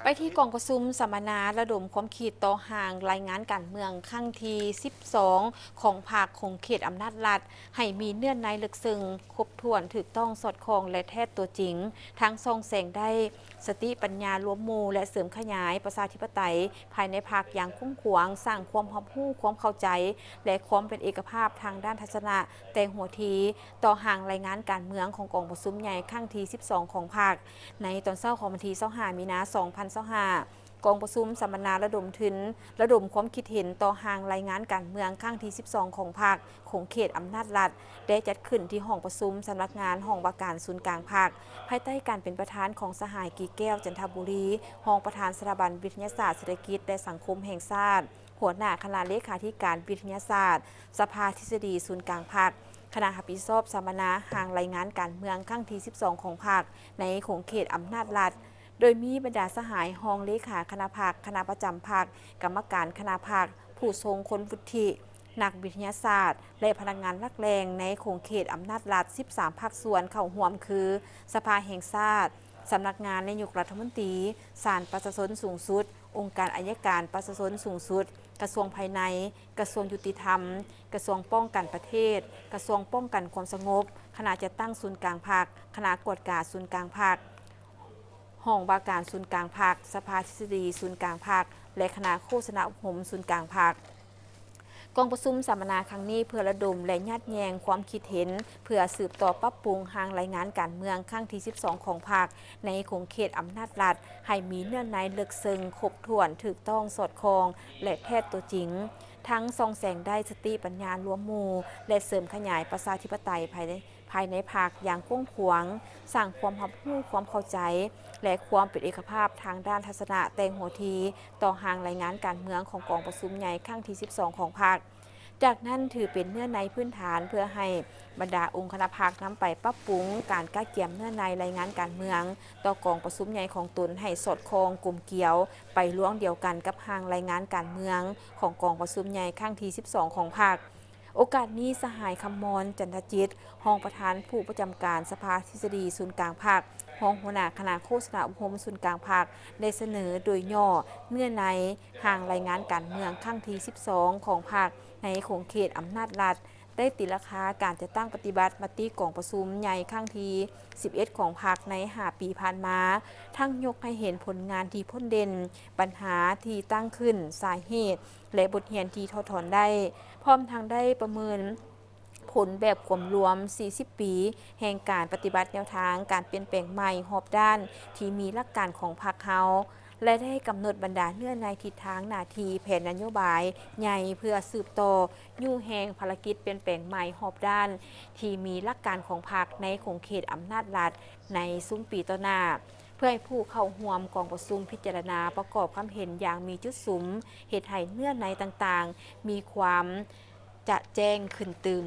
ໄປທີ່ກອງປະຊຸມສຳມະນາລະດົມຄວາມຄິດຕໍ່ຮ່າງລາຍງານການເມືອງຄັ້ງທີສິບສອງຂອງພັກຂົງເຂດອຳນາດລັດ ໃຫ້ມີເນື້ອໃນເລິກເຊິ່ງ, ຄົບຖ້ວນ, ຖືກຕ້ອງ, ສອດຄ່ອງ ແລະ ແທດຕົວຈິງ, ທັງສ່ອງແສງໄດ້ສະຕິປັນຍາລວມໝູ່ ແລະ ເສີມຂະຫຍາຍປະຊາທິປະໄຕພາຍໃນພັກຢ່າງກວ້າງຂວາງ, ສ້າງຄວາມຮັບຮູ້, ຄວາມເຂົ້າໃຈ ແລະ ຄວາມເປັນເອກະພາບທາງດ້ານທັດສະນະແຕ່ຫົວທີ ຕໍ່ຮ່າງລາຍງານການເມືອງຂອງກອງປະຊຸມໃຫຍ່ຄັ້ງທີສິບສອງຂອງພັກ ໃນຕອນເຊົ້າຂອງວັນທີຊາວຫ້າ ມີນາ ສອງພັນຊາວຫ້າ. ກອງປະຊຸມສຳມະນາລະດົມທຶນ, ລະດົມຄວາມຄິດເຫັນຕໍ່ຮ່າງລາຍງານການເມືອງຄັ້ງທີສິບສອງຂອງພັກຂົງເຂດອຳນາດລັດ ໄດ້ຈັດຂຶ້ນທີ່ຫ້ອງປະຊຸມສຳນັກງານຫ້ອງວ່າການສູນກາງພັກ ພາຍໃຕ້ການເປັນປະທານຂອງສະຫາຍ ກີແກ້ວ ຈັນທະບູລີ ຮອງປະທານສະຖາບັນວິທະຍາສາດເສດຖະກິດ ແລະ ສັງຄົມແຫ່ງຊາດ, ຫົວໜ້າຄະນະເລຂາທິການວິທະຍາສາດສະພາທິດສະດີສູນກາງພັກ, ຄະນະຮັບຜິດຊອບສຳມະນາຮ່າງລາຍງານການເມືອງຄັ້ງທີສິບສອງຂອງພັກໃນຂົງເຂດອຳນາດລັດ, ໂດຍມີບັນດາສະຫາຍຮອງເລຂາຄະນະພັກ, ຄະນະປະຈຳພັກ, ກຳມະການຄະນະພັກ, ຜູ້ຊົງຄຸນວຸດທິ, ນັກວິທະຍາສາດ ແລະ ພະນັກງານຫຼັກແຫຼ່ງໃນຂົງເຂດອຳນາດລັດສິບສາມພາກສ່ວນເຂົ້າຮ່ວມຄື ສະພາແຫ່ງຊາດ, ສຳນັກງານນາຍົກລັດຖະມົນຕີ, ສານປະຊາຊົນສູງສຸດ, ອົງການໄອຍະການປະຊາຊົນສູງສຸດ, ກະຊວງພາຍໃນ, ກະຊວງຍຸຕິທຳ, ກະຊວງປ້ອງກັນປະເທດ, ກະຊວງປ້ອງກັນຄວາມສະຫງົບ, ຄະນະຈັດຕັ້ງສູນກາງພັກ, ຄະນະກວດກາສູນກາງພັກ, ຫ້ອງວ່າການສູນກາງພັກ, ສະພາທິດສະດີສູນກາງພັກ ແລະ ຄະນະໂຄສະນາອົບຮົມສູນກາງພັກ. ກອງປະຊຸມສຳມະນາຄັ້ງນີ້ເພື່ອລະດົມ ແລະ ຍາດແຍ່ງຄວາມຄິດເຫັນ ເພື່ອສືບຕໍ່ປັບປຸງຮ່າງລາຍງານການເມືອງຄັ້ງທີສິບສອງຂອງພັກ ໃນຂົງເຂດອຳນາດລັດ ໃຫ້ມີເນື້ອໃນເລິກເຊິ່ງ, ຄົບຖ້ວນ, ຖືກຕ້ອງ, ສອດຄ່ອງ ແລະ ແທດຕົວຈິງ, ທັງສ່ອງແສງໄດ້ສະຕິປັນຍາລວມໝູ່ ແລະ ເສີມຂະຫຍາຍປະຊາທິປະໄຕພາຍໃນ ພາຍໃນພັກຢ່າງກວ້າງຂວາງ, ສ້າງຄວາມຮັບຮູ້, ຄວາມເຂົ້າໃຈ ແລະ ຄວາມເປັນເອກະພາບທາງດ້ານທັດສະນະແຕ່ຫົວທີຕໍ່ຮ່າງລາຍງານການເມືອງຂອງກອງປະຊຸມໃຫຍ່ຄັ້ງທີສິບສອງຂອງພັກ. ຈາກນັ້ນຖືເປັນເນື້ອໃນພື້ນຖານເພື່ອໃຫ້ບັນດາອົງຄະນະພັກນຳໄປປັບປຸງການກະກຽມເນື້ອໃນລາຍງານການເມືອງຕໍ່ກອງປະຊຸມໃຫຍ່ຂອງຕົນໃຫ້ສອດຄ່ອງກົມກຽວໄປລວງດຽວກັນກັບຮ່າງລາຍງານການເມືອງຂອງກອງປະຊຸມໃຫຍ່ຄັ້ງທີສິບສອງຂອງພັກ. ໂອກາດນີ້ ສະຫາຍ ຄຳມອນ ຈັນທະຈິດ ຮອງປະທານຜູ້ປະຈຳການສະພາທິດສະດີສູນກາງພັກ, ຮອງຫົວໜ້າຄະນະໂຄສະນາອົບຮົມສູນກາງພັກ ໄດ້ສະເໜີໂດຍຫຍໍ້ເນື້ອໃນຮ່າງລາຍງານການເມືອງຄັ້ງທີສິບສອງຂອງພັກໃນຂົງເຂດອຳນາດລັດ, ໄດ້ຕີລາຄາການຈັດຕັ້ງປະຕິບັດມະຕິກອງປະຊຸມໃຫຍ່ຄັ້ງທີສິບເອັດຂອງພັກໃນຫ້າປີຜ່ານມາ, ທັງຍົກໃຫ້ເຫັນຜົນງານທີ່ພົ້ນເດັ່ນ, ບັນຫາທີ່ຕັ້ງຂຶ້ນ, ສາເຫດ ແລະ ບົດຮຽນທີ່ຖອດຖອນໄດ້, ພ້ອມທັງໄດ້ປະເມີນຜົນແບບກວມລວມສີ່ສິບປີແຫ່ງການປະຕິບັດແນວທາງການປ່ຽນແປງໃໝ່ຮອບດ້ານທີ່ມີຫຼັກການຂອງພັກເຮົາ ແລະ ໄດ້ກຳນົດບັນດາເນື້ອໃນທິດທາງໜ້າທີ່ແຜນນະໂຍບາຍໃຫຍ່ເພື່ອສືບຕໍ່ຍູ້ແຮງພາລະກິດປ່ຽນແປງໃໝ່ຮອບດ້ານທີ່ມີຫຼັກການຂອງພັກໃນຂົງເຂດອຳນາດລັດໃນຊຸມປີຕໍ່ໜ້າ. ເພື່ອໃຫ້ຜູ້ເຂົ້າຮ່ວມກອງປະຊຸມພິຈາລະນາປະກອບຄຳເຫັນຢ່າງມີຈຸດສຸມ, ເຮັດໃຫ້ເນື້ອໃນຕ່າງໆມີຄວາມຈະແຈ້ງຂຶ້ນຕື່ມ.